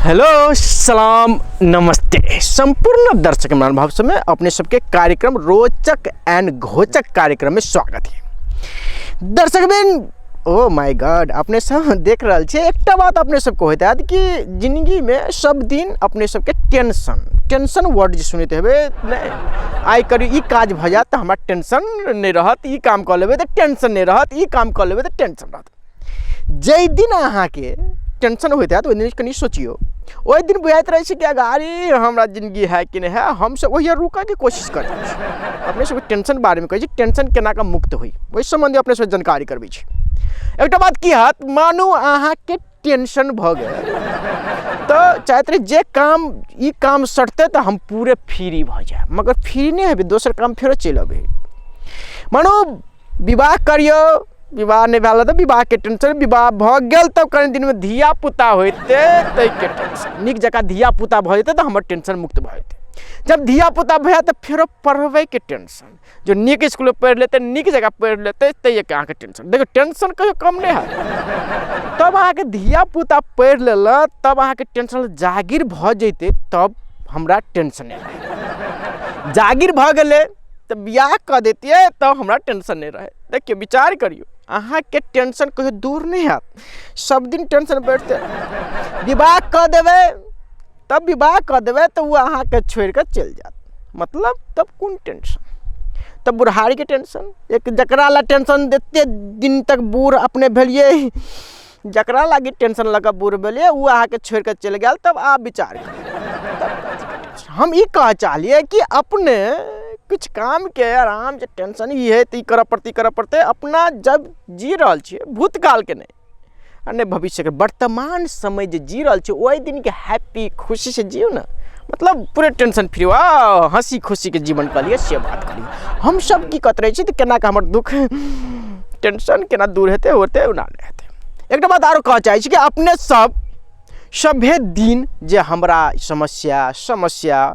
Hello सलाम नमस्ते संपूर्ण दर्शक महानुभाव समय अपने सबके कार्यक्रम रोचक एंड घोचक कार्यक्रम में स्वागत है। दर्शक बिन ओ my God, अपने सब देख रहल छियै। एकटा बात अपने सबके होइत हैत कि जिंदगीमे सब दिन अपने सबके टेंशन, टेंशन वर्ड जे सुनैत हेबै, नहि आइ करी ई काज भऽ जायत तऽ हमरा टेंशन नहि रहत, ई काम कऽ लेबै तऽ टेंशन नहि रहत, ई काम कऽ लेबै तऽ टेंशन रहत। जाहि दिन अहाँके टेंशन होइत हैत ओहि दिन कनि सोचियौ, ओहि दिन बुझाइत रहै छै कि अगाड़ी हमरा जिनगी है कि नहि है। हमसब ओहिया रुकऽके कोशिश करै छी। अपने सबके टेंशन बारेमे कहै छी, टेंशन केना कऽ मुक्त होइ ओहि सम्बन्धी अपने सबके जानकारी करबै छी। एकटा बात की हैत, मानू अहाँके टेंशन भऽ गेल तऽ चाहैत रही जे काम ई काम सटतै तऽ हम पूरे फ्री भऽ जायब, मगर फ्री नहि हेबै, दोसर काम फेरो चलि अबै। मानू विवाह करियौ, विवाह नहि भेल तऽ विवाहके टेंशन, विवाह भऽ गेल तब कनि दिनमे धियापुता होइतै ताहिके टेंशन, नीक जकाँ धियापुता भऽ जेतै तऽ हमर टेंशन मुक्त भऽ जेतै। जब धियापुता भऽ जायत तऽ फेरो पढ़बैके टेंशन, जो नीक इसकुलमे पढ़ि लेतै, नीक जकाँ पढ़ि लेतै ताहिके अहाँके टेंशन। देखियौ टेंशन कहियो कम नहि हैत। तब अहाँके धियापुता पढ़ि लेलक तब अहाँके टेंशन जागीर भऽ जेतै तब हमरा टेंशन नहि रहत। जागीर भऽ गेलै तऽ बियाह कऽ दैतियै तब हमरा टेंशन नहि रहै। देखियौ विचार करियौ, अहाँके टेंशन कहियो दूर नहि हैत, सब दिन टेंशन बढ़तै। विवाह कऽ देबै तब विवाह कऽ देबै तऽ ओ अहाँके छोड़िकऽ चलि जायत, मतलब तब कोन टेंशन, तब बुढ़ारीके टेंशन। एक जकरा लए टेंशन एते दिन तक बूढ़ अपने भेलियै, जकरा लागी टेंशन लऽ कऽ बूढ़ भेलियै ओ अहाँके छोड़िकऽ चलि गेल, तब आब विचार करू। हम ई कहऽ चाहलियै कि अपने किछु कामके आराम से टेंशन ई हइ तऽ ई करऽ पड़तै, ई करऽ पड़तै, अपना जब जी रहल छियै भूतकालके नहि आ नहि भविष्यके, वर्तमान समय जे जी रहल छियै ओहि दिनके हैप्पी खुशीसँ जियौ ने, मतलब पूरे टेंशन फ्री आ हँसी खुशीके जीवन कहलियै से बात कहलियै। हमसब की करैत रहै छी तऽ केनाके हमर दुःख टेंशन केना दूर हेतै होतै ओना नहि हेतै। एकटा बात आरो कहऽ चाहै छी कि अपने सब सभे दिन जे हमरा समस्या समस्या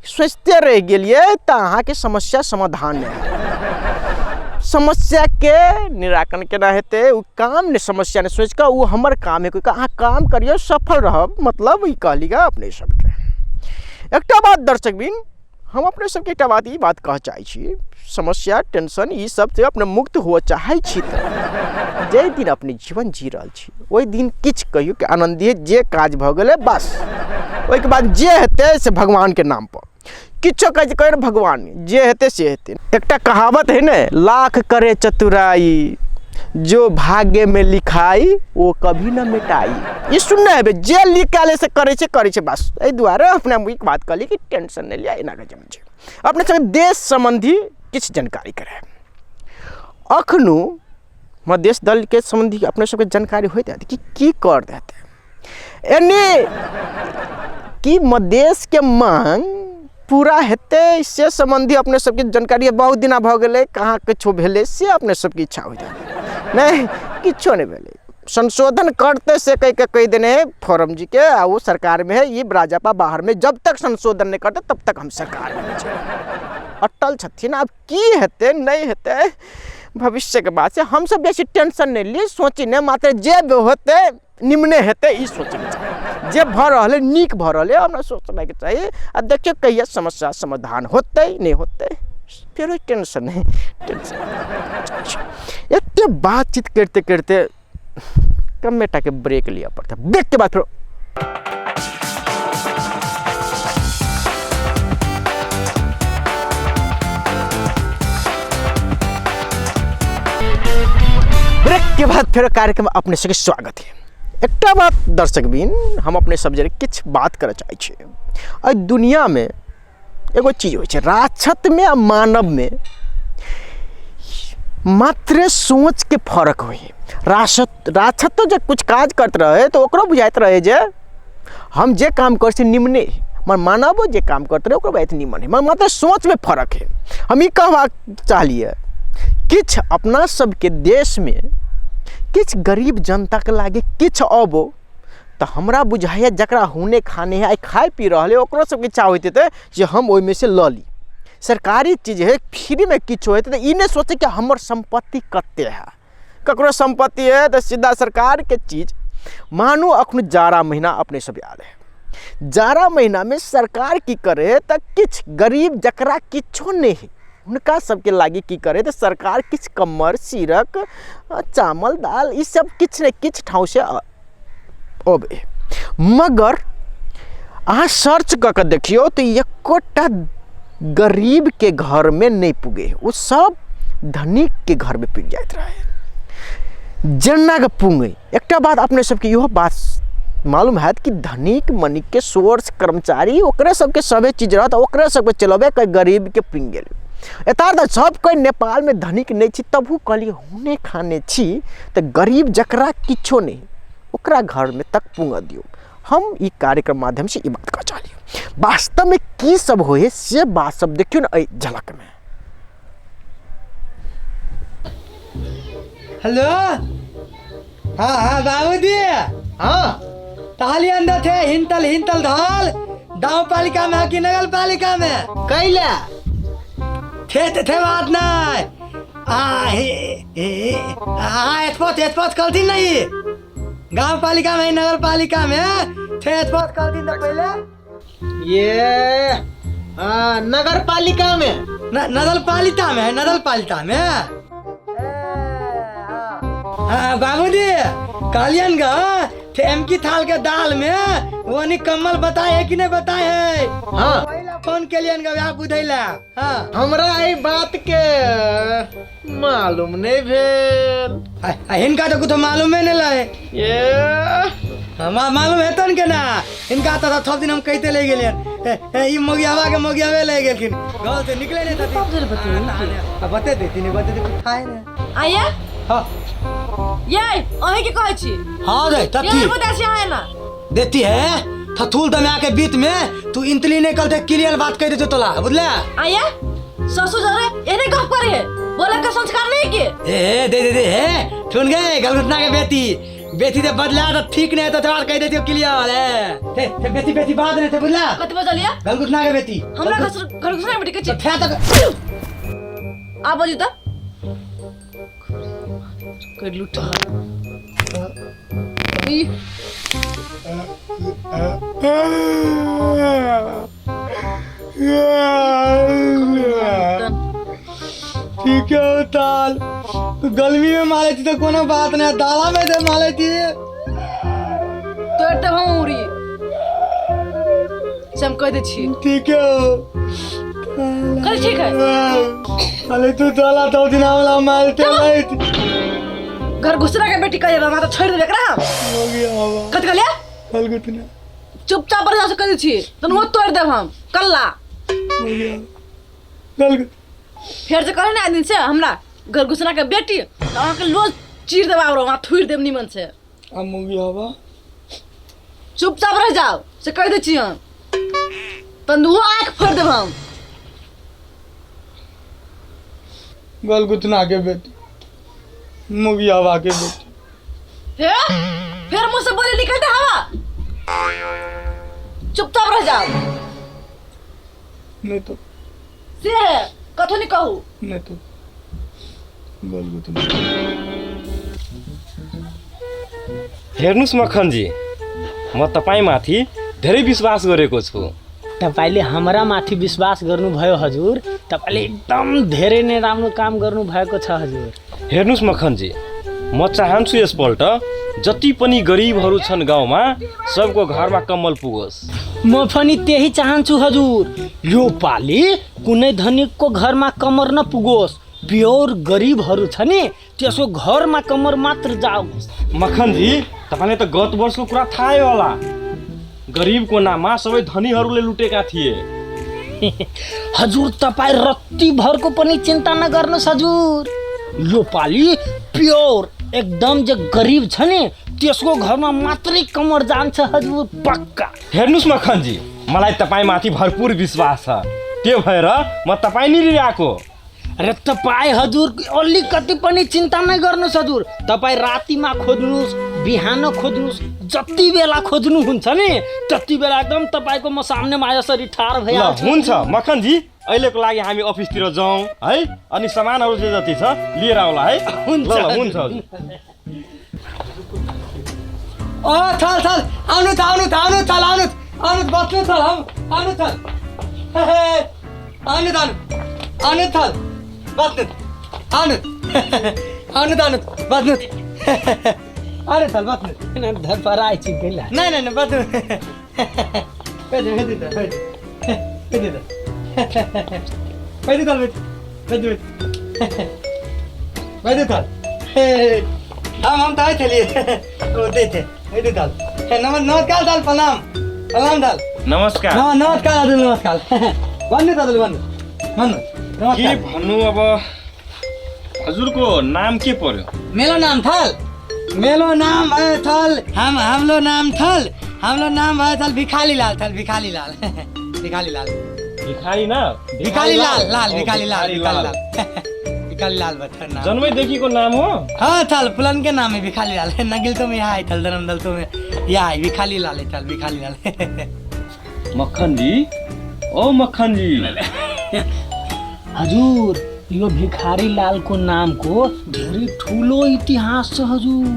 सोचिते रहि गेलियै तऽ अहाँके समस्या समाधान नहि हैत। समस्याके निराकरण केना हेतै ओ काम नहि, समस्या नहि सोचिकऽ ओ हमर काम है, अहाँ काम करियौ सफल रहब, मतलब ई कहली गऽ अपने सबके। एकटा बात दर्शक बिन, हम अपने सबके एकटा बात ई बात कहऽ चाहै छी, समस्या टेंशन ई सब से अपने मुक्त हुअ चाहै छी तऽ जाहि दिन अपने जीवन जी रहल छी ओहि दिन किछु कहियौ कि आनन्दित जे काज भऽ गेलै बस, ओहिके बाद जे हेतै से भगवानके नामपर, किछो कहै छै कहियौ ने भगवान जे हेतै से हेतै। एकटा कहावत है ने, लाख करे चतुराई जो भाग्य में लिखाई वो कभी न मिटाई। ई सुनने हेबै, जे लिखायल से करै छै करै छै बस। एहि दुआरे अपना ई बात कहली कि टेंशन नहि लिअ, एना कऽ जीवन छै। अपने सबके देश सम्बन्धी किछु जानकारी करायब। अखनो मधेश दलके सम्बन्धी अपने सबके जानकारी होइत हैत कि की कर देतै, एने कि मधेशके मांग पूरा हेतै से सम्बन्धी अपने सबके जानकारी बहुत दिना भऽ गेलै, कहाँ किछो भेलै से अपने सबके इच्छा होइत हैत, नहि किछो नहि भेलै। संशोधन करतै से कहिके कहि देने है फोरम जी के, आ ओ सरकारमे है, ई राजपा बाहरमे, जब तक संशोधन नहि करतै तब तक हम सरकारमे नहि जेबै, अटल छथिन। आब की हेतै नहि हेतै भविष्यके बात छै, हमसब बेसी टेंशन नहि ली, सोची नहि, मात्र जे होतै निमने हेतै ई सोचैके चाही, जे भऽ रहलै नीक भऽ रहलै हमरा सोचनाइके चाही। आ देखियौ कहिया समस्या समाधान होतै नहि होतै, फेरो टेंशन नहि, टेंशन एते बातचीत करिते करिते कमे टाके ब्रेक लिअ पड़तै, ब्रेकके बाद फेरो ब्रेक के बाद फेर कार्यक्रम अपने सबके स्वागत है। एकटा बात दर्शक बिन, हम अपने सब जरे किछु बात करऽ चाहै छी। एहि दुनियामे एगो चीज होइ छै, राक्षसमे आ मानवमे मात्र सोचके फरक होइ है। राक्षसो जे कुछ काज करैत रहै तऽ ओकरो बुझाइत रहै जे हम जे काम करै छी निमने है, मगर मानवो जे काम करैत रहै ओकरो बुझाइत निमन है, मगर मात्र सोचमे फरक है। हम ई कहबाक चाहलियै किछु अपना सबके देशमे किछु गरीब जनताके लागे किछु अबो तऽ हमरा बुझाइए जकरा हुने खाने है, आइ खाइ पी रहल है, ओकरो सबके इच्छा होइत हेतै जे हम ओहिमे से लऽ ली। सरकारी चीज है, फ्रीमे किछु हेतै तऽ ई नहि सोचै कि हमर सम्पत्ति कते है, ककरो सम्पत्ति है तऽ सीधा सरकारके चीज। मानू अखन जाड़ा महीना अपने सब आयल है, जाड़ा महीनामे सरकार की करे तऽ किछु गरीब जकरा किछो नहि हइ हुनका सबके लागी की करे तऽ सरकार किछु कम्मर सीरक चावल दालि ई सब किछु ने किछु ठाँवसँ अबै मगर अहाँ सर्च कऽ कऽ देखियौ तऽ एकोटा गरीबके घरमे नहि पुगै हइ ओ सब धनिकके घरमे पुगि जाइत रहै जेना कऽ पुगै। एकटा बात अपने सबके इहो बात मालूम हैत कि धनिक मनिकके सोर्स कर्मचारी ओकरे सबके सभे चीज रहत ओकरे सबके चलबै कोइ गरीबके पुगि गेल। एतऽ तऽ सब कोइ नेपालमे धनिक नहि छी तबहु कहलियै हुने खाने छी तऽ गरीब जकरा किछो नहि ओकरा घरमे तक पुगऽ दियौ। हम ई कार्यक्रम माध्यमसँ ई बात कहऽ चाहलियै। वास्तवमे की सब होइ हइ से बात सब देखियौ ने एहि झलकमे। हेलो हाँ हाँ बाबूजी। हाँ ताली अंदर थे हिंतल हिंतल धाल गाँव पालिका में कि नगर पालिका में कैला थे थे, थे बात नहीं आ हे हे हाँ एतपत एतपत कलथिन नहीं गाँव पालिका में नगर पालिका में थे एतपत कलथिन तो पहले ये हाँ नगर पालिका में नगर पालिका में नगर पालिका में। हाँ बाबूजी कहलियन ग थे एम की थाल के दाल में वो नहीं कम्बल बताए है कि नहीं बताए है? हाँ। फोन के लिए ग बुझैला। हाँ हमरा एहि बात के मालूम नहीं भेल। हिनका तो कुछ मालूमे नहीं लहे। ये मालूम है तन के ना हिनका तो सब दिन हम कहते ले गेलियन। ई मोगियावा के मोगियावे ले गेलखिन घर से निकले नहीं था। बते देती नहीं बते देती खाए नहीं। आया? हाँ। ये अहीं के कहै छी? हाँ रे तब ये की? बता छी अहाँ ना। देती है थथुल दमा के बीच में तू इंतली नहीं करते क्लियर बात कह देते तोला बुझले? आया? ससुर जरे एने गप करे है बोला का संस्कार नहीं के? ए, दे दे दे हे सुन गए गलगुटना के बेटी बेटी से बदला तो ठीक नहीं है तो तोहार कह देती क्लियर है। थे थे बेटी बेटी बात नहीं थे बुझला? कत बजलिया? गलगुटना के बेटी। हमरा गलगुटना के बेटी के तो थे तक आ बजू त कर लूटा। ई ठीक है ताल तू गर्मी में मारे थी तो कोनो बात नहीं दाला में दे मारे थी तोर तब हम उड़ी से हम कह दे छी। ठीक है कल ठीक है। अरे तू दाला तो दिन वाला मारते नहीं घर घुसरा के बेटी कहे मां तो छोड़ दे एकरा हम। हो गया बाबा। कत कहलिए? कल गुतना। चुपचाप पर जा से कह दे छी तन वो तोड़ देब हम कल्ला। हो गया। कल फेर से कहले ना दिन से हमरा घर घुसरा के बेटी तो अहाँ के लोज चीर देब और वहां थुइर देब निमन से। हम हो गया बाबा। चुपचाप रह जाओ से कह दे छी हम तन वो आंख फोड़ देब हम। गल गुतना के बेटी मुगियावा के बेटी। हे फिर मुंह से बोली निकलते हवा। चुपचाप रह जाओ। नहीं तो से है कथो नहीं कहू। नहीं तो गल गुतना। हेर्नुस् मखनजी म तपाईमाथि धेरै विश्वास गरेको छु। तपाईले हाम्रा माथि विश्वास गर्नुभयो हजुर, तपाईले एकदम धेरै नै राम्रो काम गर्नुभएको छ हजुर। हेर्नुस् मखनजी म चाहन्छु यसपल्ट जति पनि गरिबहरू छन् गाउँमा सबको घरमा कम्बल पुगोस्। म पनि त्यही चाहन्छु हजुर। यो पालि कुनै धनीको घरमा कम्मर नपुगोस्, प्योर गरिबहरू छ नि त्यसको घरमा कम्मर मात्र जाओस्। मखनजी तपाईलाई त गत वर्षको कुरा थाहै होला, गरिबको नाममा सबै धनीहरूले लुटेका थिए। हजुर तपाईँ रत्तीभरको पनि चिन्ता नगर्नुहोस् हजुर, यो पालि प्योर एकदम जे गरिब छ नि त्यसको घरमा मात्रै कम्मर जान्छ हजुर पक्का। हेर्नुहोस् मखनजी मलाई तपाईमाथि भरपुर विश्वास छ, त्यो भएर म तपाईँ नि आएको। अरे तपाईँ हजुर अलिकति पनि चिन्ता नगर्नुहोस् हजुर, तपाईँ रातिमा खोज्नुहोस् बिहान खोज्नुहोस् जति बेला खोज्नुहुन्छ नि त्यति बेला एकदम तपाईँको म सामनेमा यसरी ठाड भइहाल्छु। हुन्छ मखनजी अहिलेको लागि हामी अफिसतिर जाउँ है, अनि सामानहरू जे जति छ लिएर आउला है। हुन्छ ल, हुन्छ हजुर। ओ थल थल आउनु त आउनु त आउनु थल आउनु आनु बसले थल हम आनु थल हे हे आनु आनु आनु थल बस्नु आनु आनु आनु बस्नु आनु थल बस्नु धरपराइ छी गेला। नहीं नहीं नहीं बस्नु बैठो बैठो बैठो बैठो बैठो थल बैठो बैठो बैठो थल हे हम तो आए थे लिए होते थे बैठो थल हे नमस्कार थल प्रणाम प्रणाम थल। नमस्कार। नमस्कार हजुर नमस्कार। भन्नु त हजुर भन्नु भन्नु। के नमस्कार। भन्नु अब हजुरको नाम के पर्यो? मेरो नाम थल, मेरो नाम भयो थल, हाम्रो नाम थल, हाम्रो नाम भयो थल भिखारी लाल थल भिखारी लाल भिखारी लाल भिखारी ना भिखारी लाल लाल ओ, भिखारी लाल भिखारी भिखारी लाल। लाल भिखारी लाल भयो थल नाम। जन्मैदेखिको नाम हो? हाँ थल पुलन के नाम है भिखारी लाल। नगिल तो में यहाँ आए थल धर्मदल तो में यहाँ आए भिखारी लाल है थल भिखारी लाल। मक्खन जी ओ मक्खन जी। हजुर यो भिखारी लाल को नाम को धेरै ठुलो इतिहास छ हजुर।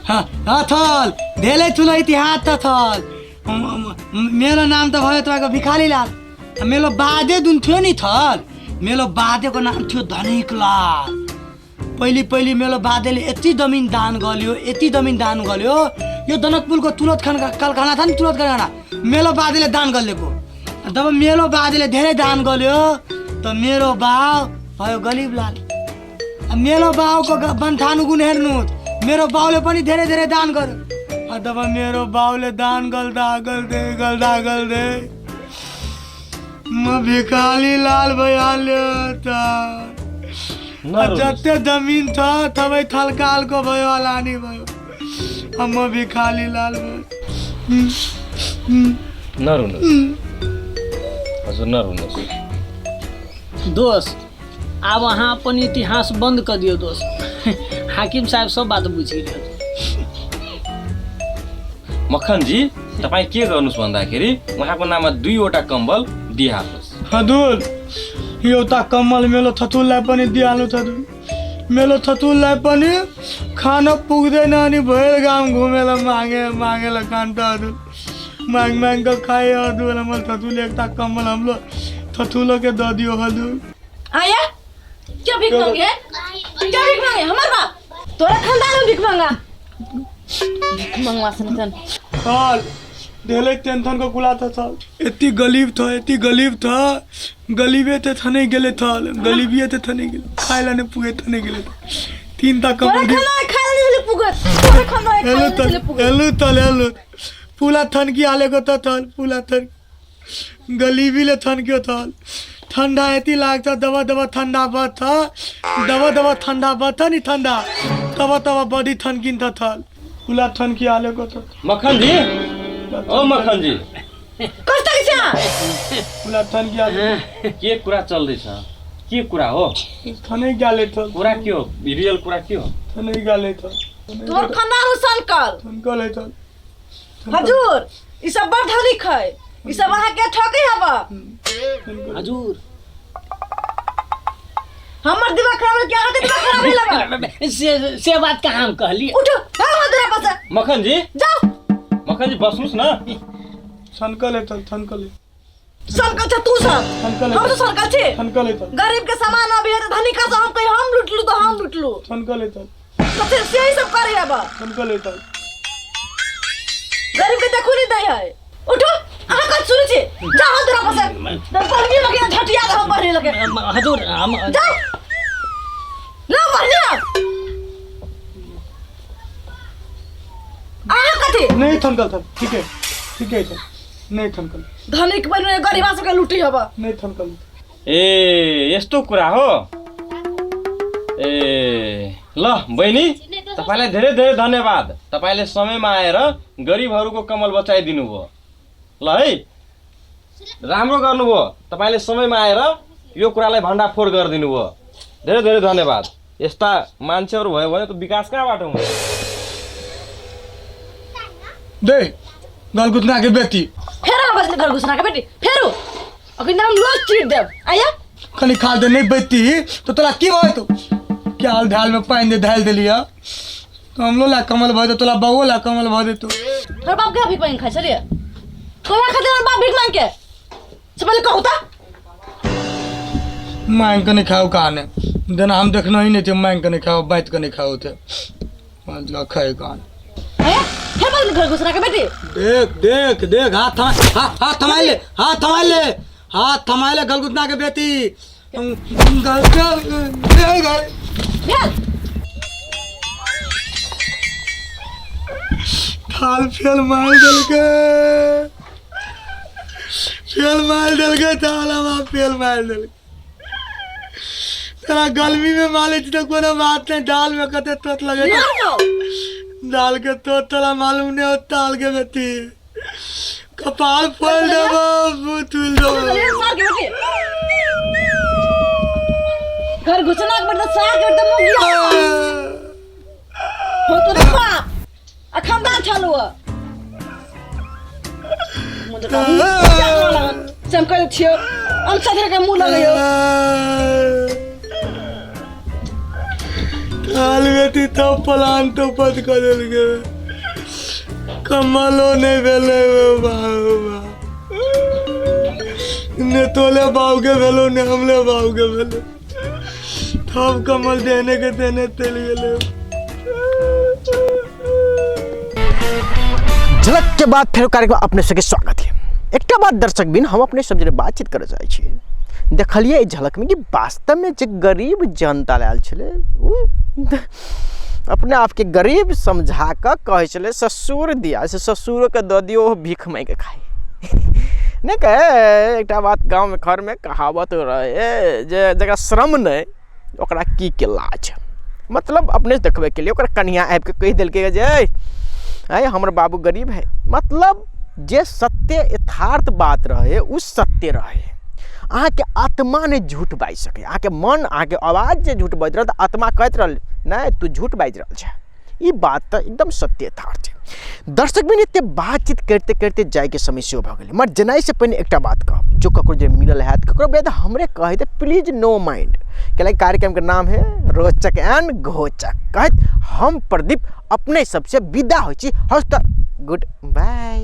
हाँ हाँ थल धेरै ठुलो इतिहास छ थल। मेरो नाम त भयो तपाईँको भिखारी लाल। मेरो बाजे जुन थियो नि थल, मेरो बाजेको नाम थियो धनिक लाल। पहिले पहिले मेरो बाजेले यति जमिन दान गर्यो, यति जमिन दान गर्यो, यो जनकपुरको तुलत खान कारखाना था नि, तुलत कारखाना मेरो बाजेले दान गरिदिएको। जब मेरो बाजेले धेरै दान गर्यो त मेरो बाउ भयो गरिब लाल। मेरो बाउको बन्थानु गुण हेर्नु, मेरो बाउले पनि धेरै धेरै दान गर्यो। जब मेरो बाउले दान गर्दा गर्दै गर्दा गर्दै म भिखारी लाल भइहाल्यो त। जते जमिन छ सबै थलकालको भयो, अलानी भयो, म भिखारी लाल भयो। नरुनुहोस् हजुर नरुनुहोस् दोस्त। आब अहाँ अपन इतिहास बंद कर दियौ दोस्त। हाकिम साहब सब बात बुझि गेल। मक्खन जी तपाईँ के गर्नुहोस् भन्दाखेरि उहाँको नाममा दुईवटा कम्बल दिइहाल्नुहोस्। हजुर एउटा कम्बल मेरो थतुललाई पनि दिइहाल्नु। थतुल मेरो थतुललाई पनि खान पुग्दैन अनि भएर गाउँ घुमेर मागे मागेर खान्छ हजुर। माग माग के खाए हजुर। हमर थतुल एकटा कम्बल हमरो थतुलो के दऽ दियौ हजुर। आया क्या भीख मांगे? क्या भीख मांगे हमार बाप? तोरा खानदान में भीख मांगा, भीख मांगवा सन चल धेरै टेंशन को कुरा था चल। यति गरीब था, यति गरीब था, गरीबे ते थने गेले थल, गरीबीए ते थने गेले, खाइला ने पुगे थने गेले। तीन ता तोरा कम्बल खानदान खाइला ने पुगे, तोरा खानदान हेलो खाइला तल ने पुगे। हेलो तल हेलो पुला थनकी हालेको त थल, पुला थन गरीबीले थन्क्यो थल। ठन्डा यति लाग्छ, दब दब ठन्डा बज्छ, दब दब ठन्डा बज्छ नि ठन्डा, तब तब बढी थन्किन्छ थल। पुला थन्की हालेको त। मक्खन जी ओ मक्खन जी कस्तो छ? पुला थन्की हालेको। के कुरा चल्दैछ? के कुरा हो? थनै गाले थल। कुरा के हो? रियल कुरा के हो? थनै गाले थल। तोर खानदान सनकल थन्कले थल। हजुर ई सब बड़ धनिक है, ई सब अहाँ के ठकै हब। हजुर हमर दिमाग खराब है, क्या दिमाग खराब है लगा? से बात कहाँ हम कहली? उठो जाओ हमारे पास। मक्खन जी जाओ। मक्खन जी बस्नुहोस् न। थन्कले थल थन्कले सनकल छ तू सब, हम तो सनकल छे। थन्कले थल। गरीब के सामान अभी है तो धनिक का हम कहीं हम लुटलू तो हम लुटलू। थन्कले थल। तो फिर से ही सब करे अब। थन्कले थल। गरीब के देखो नहीं दे है। उठो अहाँ कत सुनै छी? जाओ हमारे पास। पढ़ने लगे झटिया हम पढ़ने लगे। हजुर हम जाओ ना पढ़ने अहाँ कथी? नहीं थन्कल थल। ठीक है ठीक है थल। नहीं थन्कल। धनिक बन्नु गरीबा सबके लुटी हब। नहीं थन्कल। ए यस्तो कुरा हो? ए ल बहिनी तपाईँलाई धेरै धेरै धन्यवाद। तपाईँले समयमा आएर गरिबहरूको कम्बल बचाइदिनु भयो। ल है राम्रो गर्नुभयो, तपाईँले समयमा आएर यो कुरालाई भण्डाफोर गरिदिनु भयो। धेरै धेरै धन्यवाद। यस्ता मान्छेहरू भयो भने त विकास कहाँबाट हुन्छ? दे गलगुतना के बेटी फेर आवाज गलगुतना के बेटी फेरू अखन हम लोग चीट देब आया कनी खा दे नहीं बेटी तो तोरा की भयो तो क्या हाल धाल में पानी दे धाल देलिया तो हमलो ला कमल भ दे तोला बउओ ला कमल भ दे तो तोर बाप के भी पानी खाइ छलिए तोरा खातिर हमर बाप भीख मांग के से पहले कहू ता। मांग के नहीं खाओ कहाने देना हम देखना ही नहीं थे, मांग के नहीं खाओ, बात के नहीं खाओ थे, मतलब खाए कहाने। हे हे बाल घर घुसरा के बेटी। देख देख देख, हाथ थमा, हाथ हाथ थमा ले, हाथ थमा ले, हाथ थमा ले गलगुतना के बेटी। गल गल गल भेल थाल फेल मार देलके, फेल मार देलके, थाल हम फेल मार देलके। तोरा गर्मी में मारे छी तो कोनो बात नहीं, दाल में कते तोत लगे, दाल के तोत तोरा मालूम नहीं हो, ताल के बेटी कपाल फोड़ देबो, भूत देबो। घर घुसना के बेटा साग के बेटा मुगिया हो तो बाप आ खानदान छलु मुझे चमकल छियो हम सदर के मुंह लगयो। ताल बेटी तब प्लान तो पद कर देलके, कमलो नहीं भेले बाबू, ने तोले बाबू के भेलो ने हमले बाबू के भेलो, तब कमल देने के देने चल गेले। झलक के बाद फेर कार्यक्रम अपने सबके स्वागत है। एकटा बात दर्शक बिन हम अपने सब जरे बातचीत करे चाहै छी, देखलिए एहि झलक में कि वास्तव में जे गरीब जनता आयल छलै उ अपने आपके गरीब समझा कऽ कहै छलै ससुर दिया से ससुरोके दऽ दियौ भीख मांगि कऽ खाइ। नहि कहे एकटा बात गाँवमे घरमे कहावत रहै जे जकरा श्रम नहि ओकरा की के लाज, मतलब अपने देखबैके लिए ओकरा कनिया आबिके कहि देलकै जे आँय हमर बाबू गरीब है, मतलब जे सत्य यथार्थ बात रहे उ सत्य रहे। अहाँके आत्मा नहि झूठ बाजि सकै, अहाँके मन अहाँके आवाज जे झूठ बाजि रहल तऽ आत्मा कहैत रहल नहि तू झूठ बाजि रहल छै, ई बात तऽ एकदम सत्य यथार्थ छै। दर्शक बिन एते बातचीत करिते करिते जाइके समय सेहो भऽ गेलै, मगर जेनाइसँ पहिने एकटा बात कहब, जो ककरो जे मिलल हैत ककरो बेद हमरे कहै तऽ प्लीज नो माइंड, कैलाकि कार्यक्रमके नाम है रोचक एंड घोचक। कहैत हम प्रदीप अपने सबसे विदा होइ छी, हस तऽ गुड बाय।